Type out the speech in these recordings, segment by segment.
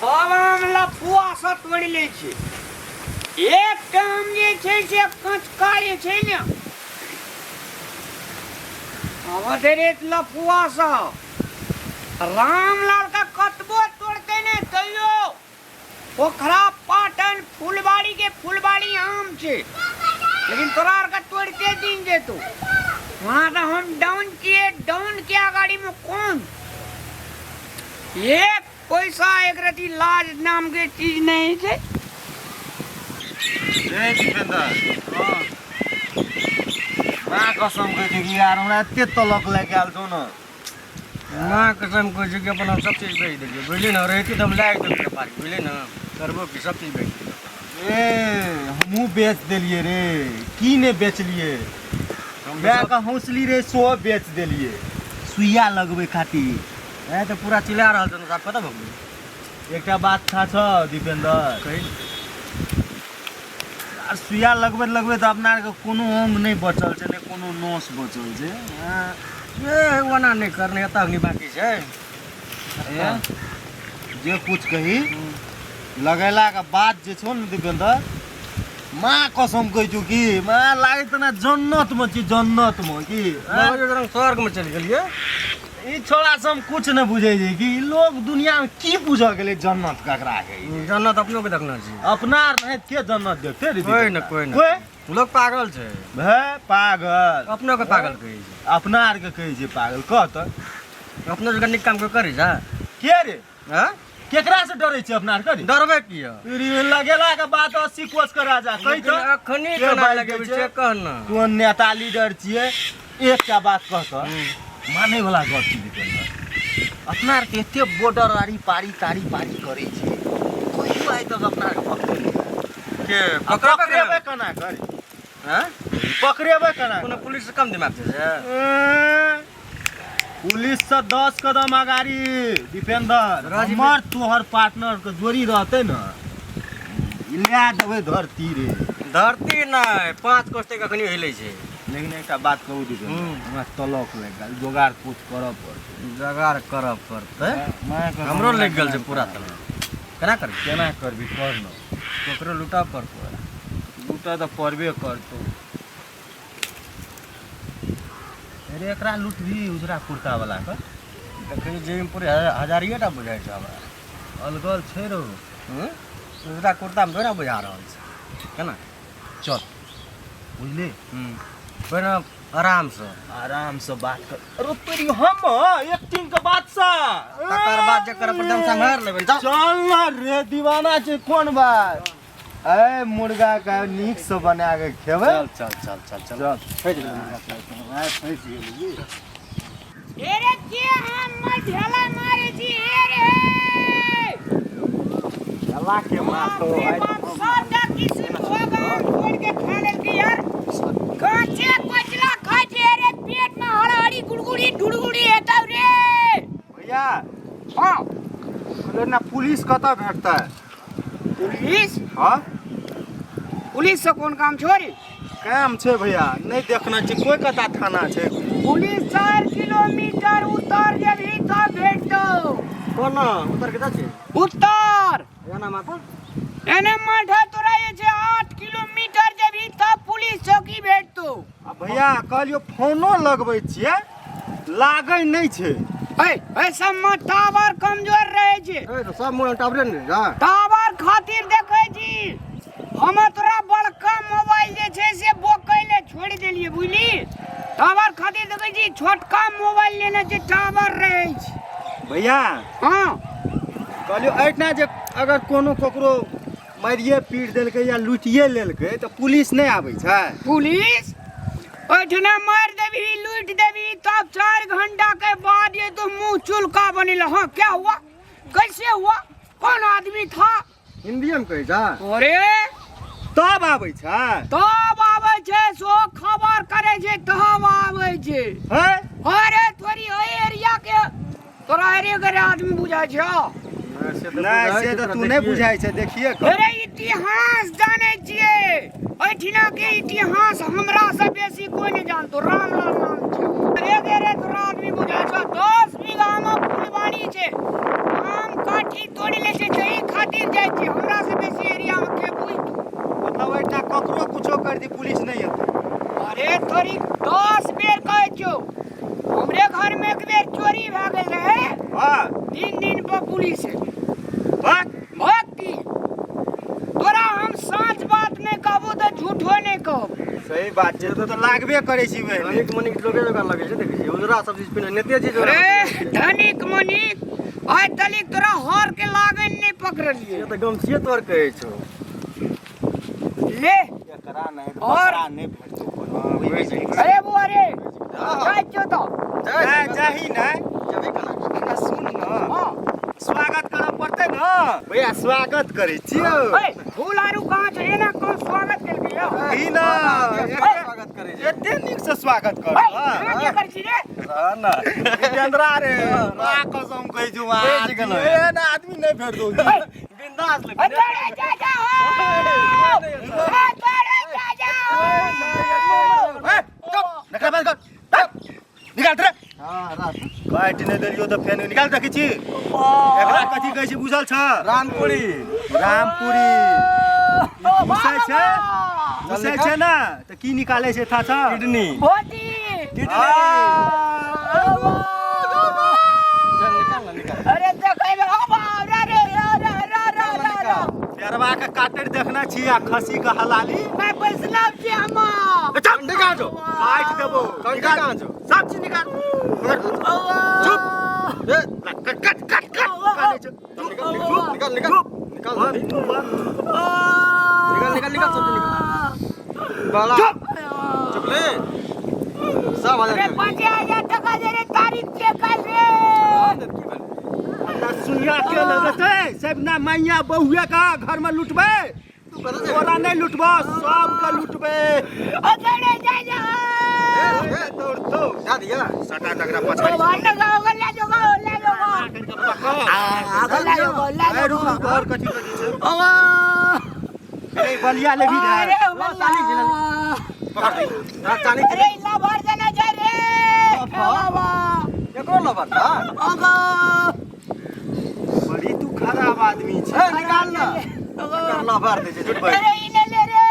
सब आम लफुआ सँ तोड़ि लै छै। एकटा आम जे छै से कचका जे छै ने, अवधरे लफुआ सँ रामलाल के कतबो तोड़तै ने तैयो पोखरा पाटन फुलबाड़ी के फुलबाड़ी आम छै, लेकिन तोरा आरके तोड़ते दिन जेतौ। वहाँ तऽ हम डाउन छियै, डाउन के अगाड़ी में कोन एक पैसा एक रति लाज नाम के चीज नहीं छै। रे दीपेंद्र, माँ कसम कहै छै कि यार हमरा एते तलक लागि गेल छौ ने। माँ कसम कहै छै कि अपन हम सब चीज बेच देलियै, बुझली ने? रहिती तऽ हम लए जैतियै व्यापारी, बुझली ने? करबो की, सब चीज बेच देलियै। ए हमहूँ बेच देलियै रे, की नहि बेचलियै? मायके हौसली रे सेहो बेच देलियै सुइया लगबै खातिर। ए तऽ पूरा चिल्ला रहल छौ साहब, कतऽ भऽ गेलै? एकटा बात था छौ दीपेंद्र, कही। आ सुइया लगबैत लगबैत अपना आरके कोनो अंग नहि बचल छै, नहि कोनो नस बचल छै। ए ओना नहि करने, एतऽ अग्नि बाकी छै। ए, जे कुछ कही, लगेलाके बाद जे छौ ने दीपेंद्र, माँ कसम कहै छौ कि माँ लागैत ने जन्नतमे छी, जन्नतमे की स्वर्गमे चलि गेलियै। ई छोड़ा सब कुछ नहि बुझै छै कि ई लोग दुनिया में की बुझऽ गेलै, जन्नत ककरा कहै छै। जन्नत अपनो के देखना छै। अपना आर नहीं के जन्नत देखते रे? कोई न, कोई न। कोई लोग पागल छै। भे पागल। अपनो के पागल कहै छै। अपना आर के कहै छै पागल। कह तऽ। अपनो जगह नीक काम कोई करै छै? के रे? हाँ? केकरा से डरै छै अपना आर के रे? डरबै किया? रे लगेला के बाद 80 कोस के राजा कहि लेकिन तऽ। अखनी के केना बाजि लगेबै दै छै? से कह न। तू नेता लीडर छियै, एकटा बात कह तऽ माने वाला गप छी दीपेंद्र। अपना आरके एते बॉर्डर आरी पारी तारी पारी करै छै, कहियो आइ तक अपना आरके पकड़े नहि। के आ पकड़ेबै? पकड़ेबै केना करी? हाँ? पकड़ेबै केना? कोनो पुलिस से कम दिमाग छै से? ए, पुलिस से 10 कदम अगाड़ी दीपेंद्र। राजीव- हमर तोहर पार्टनर के जोड़ी रहतै ने, ई लए देबै धरती रे। धरती नहि, 5 कोस तक अखनी हिलै छै। लेकिन एकटा बात कहू दीपेंद्र? हमरा तलक लागि गेल, जोगाड़ कुछ करऽ पड़तै। जोगाड़ करऽ पड़तै। मायके हमरो लागि गेल छै पूरा तलक। केना करबै? केना करबी कर न। ककरो लूटऽ पड़तौ। लूटऽ तऽ पड़बे करतौ। अरे एकरा लूटबी उजरा कुर्ता वाला के? देखै जेबीमे पूरे हजारिए टा बुझाइ छै हमरा। अलगल छै रौ। हूँ? उजरा कुर्तामे थोड़े बुझा रहल छै केना। चल बुझली। पहिने आरामसँ। आरामसँ बात कर। अरे तोरी हम एक्टिंग के बादशाह। तकर बाद जे करऽ पड़तै हम सम्हारि लेबै। चल। चल ना रे, दीवाना छै कोन बात? ए मुर्गा के नीक से बना के खेबै। चल चल चल चल चल। चल। फँसि गेलै मुर्गा। फँसि गेलियै। अरे के हम ढेला मारे छी हे रे? ढेला के मारतो? बाप रे बाप, सबटा किसिम भोग आम तोड़ के खा लेलकै यार। कांचे कचरा खाइ छै रे, पेट में हड़हड़ी गुड़गुड़ी ढुड़गुड़ी हेतौ रे। भैया। हाँ। कहलियै ना, पुलिस कतऽ भेटतै? पुलिस? हाँ। पुलिस से कोन काम छोरी? काम छै भैया, नहि देखना छै कोई कता थाना छै? पुलिस 4 किलोमीटर उत्तर जेबही तब भेटतौ। कोना उतर के जाइ छै? उत्तर। एना माथा। एने माथा तोरा जे छै 8 किलोमीटर जेबही तब पुलिस चौकी भेटतौ। आ भैया कहलियो फोनो लगबै छियै, लागै नहि छै। ए ए सब मे टावर कमजोर रहै छै। ए तऽ सब मोबाइल टावरे ने जा। टावर खातिर देखै छी हम तोरा बड़का मोबाइल जे छै से बोकै ले छोड़ि देलियै, बुझली? टावर खातिर देखै छी छोटका मोबाइल लेने छै, टावर रहै छै। भैया। हाँ। कहलियो एहिठिना जे अगर कोनो ककरो मारिए पीट देलकै या लूटिए लेलकै तऽ पुलिस नहि आबै छै? पुलिस ओहिठिना मारि देबही, लूटि देबही, तब 4 घंटा के बाद ये तो मुंह चुलका बनेला, हाँ क्या हुआ, कैसे हुआ, कौन आदमी था? हिंदीए मे कहै छै। अरे तब आबै छै। तब आबै छै, सो खबर करै छै तब आबै छै। है। अरे थोड़ी ओहि एरिया के तोरा एरिया के आदमी बुझाइ छै? नहि, से तऽ तू नहि बुझाइ छै, देखिए कऽ। अरे इतिहास जानै छियै, एहिठिना के इतिहास हमरा से बेसी कोई नहीं जानतो। रामलाल नाम छै। अरे गे रे, तोरा आदमी बुझाइ छौ? 10 बीघा मे फुलबाड़ी छै, आम काठी तोड़ि लै छै तऽ खातिर जाइ छी, हमरा से बेसी एरिया में के बुझ तू। मतलब एहिठाम ककरो कुछो कर दी पुलिस नहि एतै। अरे तोरी 10 बेर कहै छौ, हमरे घर में एक बेर चोरी भए गेल रहे। हाँ। 3 दिन पर पुलिस एलै। भाग। भक्ति तोरा हम साँच बात नहि कहबो तऽ झूठो नहि कहबो। सही बात छै, तू तऽ लागबे करै छी बहिन। धनिक मनिक लोके जकाँ लगै छै, देखै छियै उजरा सब चीज पिन्है नेते जी अरे धनिक मनिक आइ तलिक तोरा हर के लागन नहि पकड़लियै। से तऽ गमछिए तोर कहै छौ। ले एकरा नहि तऽ और- बकरा नहि भेटतौ कोनो। अरे बुआ रे, जाइ छियौ तऽ। जा जाही नहि। जेबही केना? हमरा सुन न, हँ। स्वागत करऽ पड़तै न। भैया स्वागत करै छियौ। ए, फूल आरू कहाँ छौ? एना कोन स्वागत केलकै यौ? ई न, स्वागत करै छै। एते नीक से स्वागत कर। ए, एना किया करै छी रे? ना जितेंद्रा रे, माँ कसम कहै छौ, माँ बचि गेलै। एहन आदमी नहि भेटतौ। बिंदास ए, लेकिन। तोरे जा जा हो। ए, तोरे जा जा हो। ए, चुप, नखरा बंद कर। चुप, निकाल रे। हाँ, रात। काटि नहि देलियौ तऽ फेर निकाल। देखै छी एकरा कथी कहै छै बुझल छ? रामपुरी। रामपुरी। ओ, घुसै छै? बाबा। घुसै छै ने तऽ की निकालै छै थाह छ? किडनी। भोजी। किडनी। चल निकाल ना, निकाल। अरे देखै मे ओ बाप रे रे रे रे रे रे रे रे। शेरवा के काटैत देखने छी आ खसी के हलाली। मैं वैष्णव छी हम। चुप, कहाँ छौ? काटि देबो। कंठी कहाँ छौ? सब चीज निकाल। चुप। ए, कट कट कट कट काटै छौ। निकाल निकाल निकाल चुप। निकाल बंद, बंद। निकाल निकाल निकाल सब निकाल। बाला चुप। चुप ले सब आ अरे जाए। 5000 टका दे रे, तारीख के कल रे। हमरा सुनिया के लगतै सब ना मैया बहुआ का घर में लुटबै। तू कतऽ जेबही? तोरा नहि लुटबो, सबके लुटबै। ओ तोरे जा जा। ए, दौड़तौ। जा दिया। सटा तकरा ओ पछाड़ी। भाई लगा ले जो गो ले जो गो। आ ले जो गो ले ए, जो रुक गो। रुक, और कथी कथी छै? ओ ए, बलिया लेबही रे। अरे बल्ला। पकड़ दे। हाँ, चानी अरे इला भर देना जा रे। बाबा। एकरो लबर था। अगो। बड़ी तू खराब आदमी छै। ए, निकाल ना। एकर लबर दे छै झूठ भाई। अरे इने ले रे।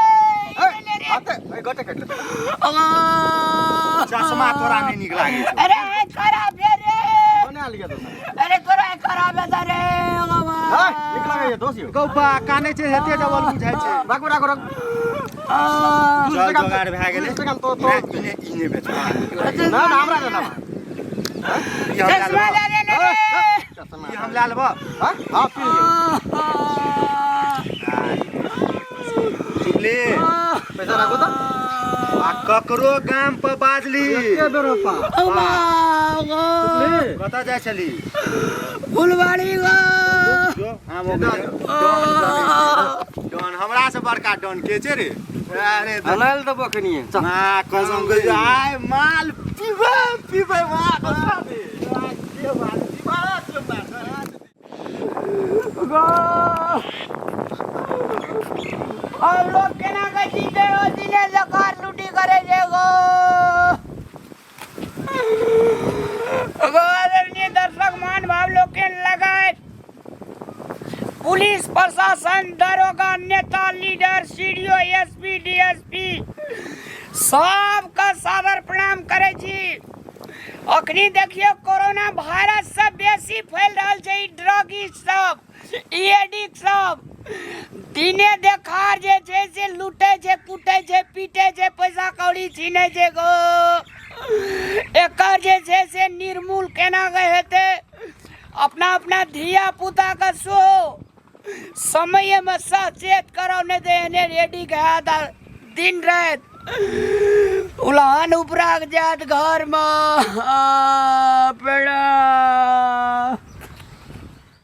ए, इने ले रे। हाथे, ए, गोटे काटि ले। अगो। चश्मा तोरा नहि नीक लागै छौ। अरे ए खराब है रे। बना लिया दोस्त। अरे तोरा ए खराब है रे बाबा। हाँ, नीक लागैए दोस्त यौ। गौबा कानै छै हेते डबल बुझाइ छै। राखू राखू राखू। चल जोगाड़ भए गेलै। दूसरे काम तो नहि, ई नहि बेचबा। ना ना हमरा ना। ई हम लए चश्मा लेबो। ले ले ले रे। चश्मा। ई हम लए लेबो। हाँ हाँ पी लियौ। चुपली। पैसा राखू तऽ। आ ककरो गाम पर बाजली। एके बेर रोपा। बाबा। कतऽ जाइ छली? फुलवाड़ी गो। जो, आम हो गेलै। डॉन बनै छै। डॉन हमरा से बड़का डॉन के छै रे? अरे हलाल देबो कनिए। चल। माँ कसम कहै छौ, आइ माल पीबै पीबै माँ कसम। आइ के माल पीबै छियौ माँ। गो। अब लोग केना के जीते हो दिने जकार लूटी करे जे गो। गो आदरणीय दर्शक मान भाव लोग के लगाए पुलिस प्रशासन दरोगा नेता लीडर सीडीओ एसपी डीएसपी सबके सादर प्रणाम करै छी। अखनी देखियौ कोरोना वायरस से बेसी फैल रहल छै ई ड्रगिस्ट सब, ई एडिक्ट सब। दिने देखार जे छै से लूटै छै, कुटै छै, पीटै छै, पैसा कौड़ी छीनै छै गो। एकर जे छै से निर्मूल केना के हेतै? अपना अपना धिया पुता के सेहो समयमे सचेत करौ, नहि तऽ एहने रेडीके हैत आ दिन राति उलान उपराग जायत घरमे। प्रणाम।